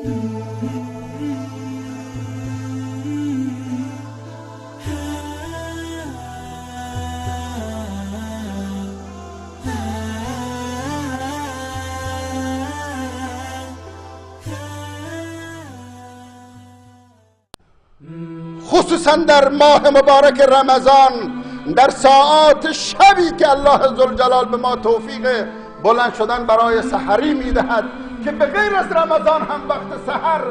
خصوصا در ماه مبارک رمضان، در ساعات شبی که الله ذوالجلال به ما توفیق بلند شدن برای سحری میدهد، که به غیر از رمضان هم وقت سحر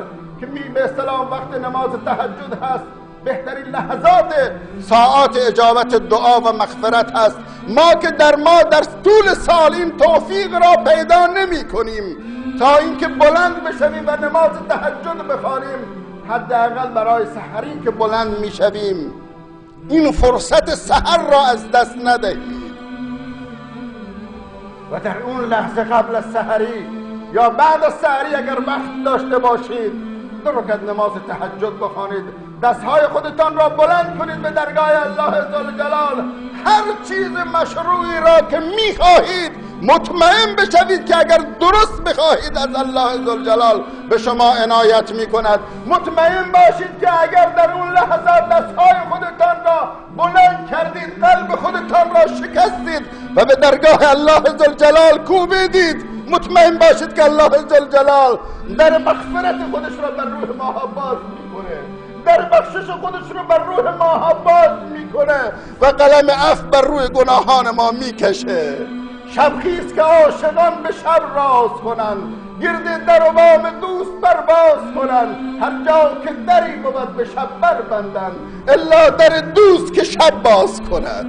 که به اصطلاح وقت نماز تهجد هست، بهترین لحظات ساعات اجابت دعا و مغفرت هست. ما که در طول سال این توفیق را پیدا نمی کنیم تا اینکه بلند بشویم و نماز تهجد بخوانیم، حداقل برای سحری که بلند میشویم این فرصت سحر را از دست ندهید و در اون لحظه قبل از سحری یا بعد از سحری اگر وقت داشته باشید 2 رکعت نماز تهجد بخوانید، دستهای خودتان را بلند کنید به درگاه الله ذوالجلال، هر چیز مشروعی را که میخواهید مطمئن بشوید که اگر درست بخواهید از الله ذوالجلال به شما عنایت میکند. مطمئن باشید که اگر در اون لحظات دستهای خودتان را بلند کردید، قلب خودتان را شکستید و به درگاه الله ذوالجلال کوبیدید، مطمئن باشید که الله ذوالجلال در مغفرت خودش را بر روح ماها باز میکنه، در بخشش خودش رو بر روح ماها باز میکنه و قلم عفو بر روی گناهان ما میکشه. شبخیز که عاشقان به شب راز کنند، گرد در و بام دوست برباز کنند، هر جا که دری بود به شب بربندند، الا در دوست که شب باز کند.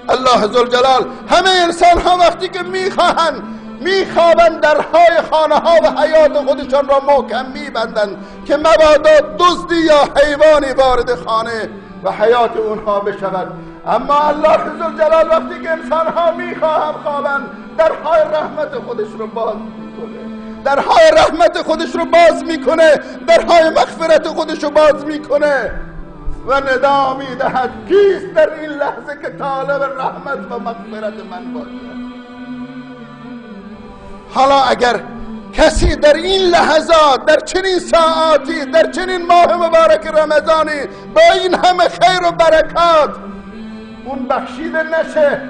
الله ذوالجلال همه انسان ها وقتی که میخواهند میخوابند، درهای خانه ها و حیات خودشان را محکم میبندند که مبادا دزدی یا حیوانی وارد خانه و حیات اونها بشود. اما الله ذوالجلال وقتی که انسان ها میخواهند خوابند، درهای رحمت خودش رو باز میکنه، درهای رحمت خودش رو باز میکنه، درهای مغفرت خودش رو باز میکنه و ندا میدهد کیست در این لحظه که طالب رحمت و مغفرت من باشد. حالا اگر کسی در این لحظات، در چنین ساعاتی، در چنین ماه مبارک رمضانی با این همه خیر و برکات اون بخشیده نشه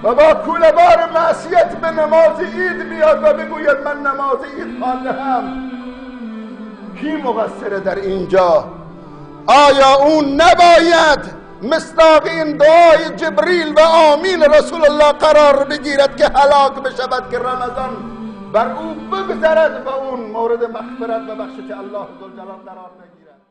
و با کوله بار معصیت به نماز عید بیاد و بگوید من نماز عید خواندم، کی مقصره در اینجا؟ آیا اون نباید مصداق این دعای جبریل و آمین رسول الله قرار بگیرد که هلاک بشود، که رمضان بر او بگذرد و اون مورد مغفرت و بخشش الله ذوالجلال قرار نگیرد؟